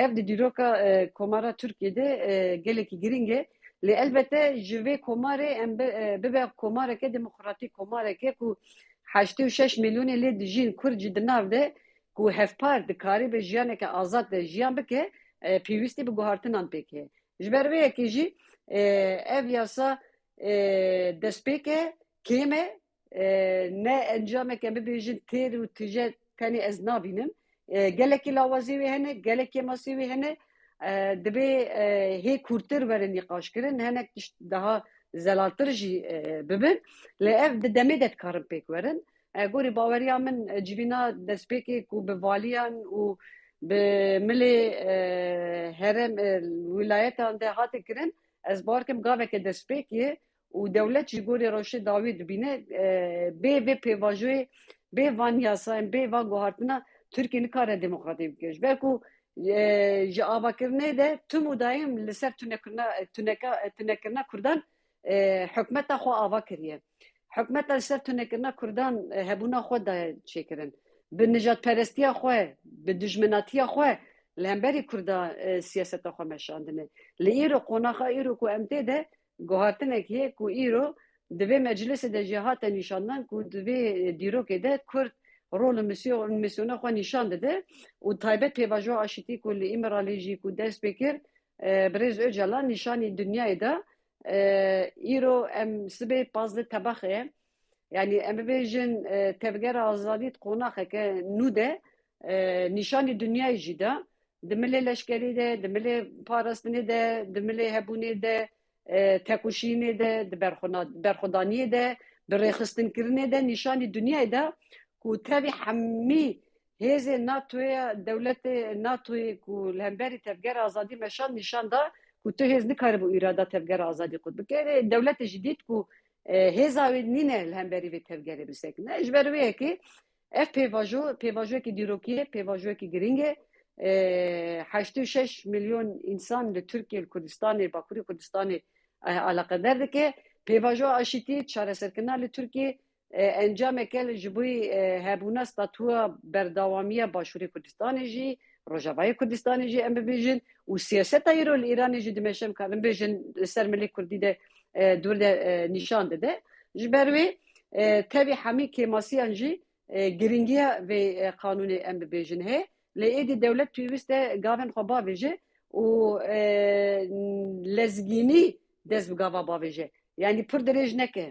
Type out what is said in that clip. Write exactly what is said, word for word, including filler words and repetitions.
Ev di dîroka e, komara Tirkiyê de e, gelekî girîng e. Lê elbette ji vê komarê em bi, e, bibe komareke demokratîk, komareke ku heştê û şeş milyonê lê dijîn Kurd jî di nav de ku hevpar dikaribe jiyaneke azad de jiyan bike, e, pêwîstî bi guhartinan pêk heye. Ji ber vê yekê jî e, ev yasa e, destpêk e, kêm e, e, ne encameke bibêjin têr û tije tenê ez nabînim. E, gelekî lawazî wê hene, gelek kêmasî wê hene. E, dibê e, hê kûrtir werin nîqaş kirin, hinek tişt daha zelaltir jî e, bibin. Lê ev di demê de dikarin pêk werin. E, gorî baweriya min e, civîna destpêkê ku bi valiyan û bi milê e, herem e, wilayetan de hate kirin, ez bawer kim gaveke destpêkê û dewlet jî gorî rewşê dawî dibîne, e, bê vê pêvajoyê, bê van yasayên, bê van guhartina Tirkiye nikare demokratîk bike. Ji ber ku e, ji avakirinê de tim û dayim li ser tunekirina, tuneka, tunekirina Kurdan e, hikûmeta xwe ava kiriye. Hikûmeta li ser tunekirina Kurdan e, hebûna xwe daye çêkirin. Bi nijadperestiya xwe, bi dijminatiya xwe li hemberî Kurda e, siyaseta xwe meşandine. Li îro qonaxa îro ku em tê de guhartinek heye ku îro di vê meclisê de jî hate nîşandan ku di vê dîrokê de Kurd rol û misyon-, misyona xwe nîşan dide û taybet pêvajoya aşîtî ku li Îmralî jî ku dest pê kir, e, birêz Ocalan nîşanî dinyayê da. E, îro em sibê pazdeh tebaxê, yanî em bibêjin e, tevgera azadî di qonaxeke nû de e, nîşanî dinyayê jî da. Di milê leşkerî de, di milê parastinê de, di milê hebûnê de, e, tekoşînê de, di berxwena-, berxwedaniyê de, bi rêxistinkirinê de nîşanî dinyayê da ku tevî hemî hêzê NATOyê, dewletê NATOyê ku li hemberî tevgera azadî meşand nîşan da ku tu hêz nikaribû îrada tevgera azadî qut bike. Dewletê jî dît ku e, hêza wê nîne li hemberî vê tevgerê bisekine. Ji ber wê yekê ev pêvajo, pêvajoyekî dîrokî ye, pêvajoyekî girîng e. E, heştê û şeş milyon însan li Tirkiye, li Kurdistanê, Bakurê Kurdistanê e, eleqeder dike. Pêvajoya aşîtî, çareserkirina li Tirkiye e, encameke li ji bo e, hebûna statuya berdewamiya Başûrê Kurdistanê jî, Rojavayê Kurdistanê jî em bibêjin û siyaseta îro li Îranê jî dimeşe em karin bêjin li ser milê Kurdî de e, dûr de e, nîşan dide. Ji ber wê e, tevî hemî kêmasiyan jî e, girîngiya vê e, qanûnê em bibêjin heye. Lê êdî dewlet pêwîst e gavên xwe bavêje û e, lezgînî dest bi gava bavêje. Yanî pir dirêj neke.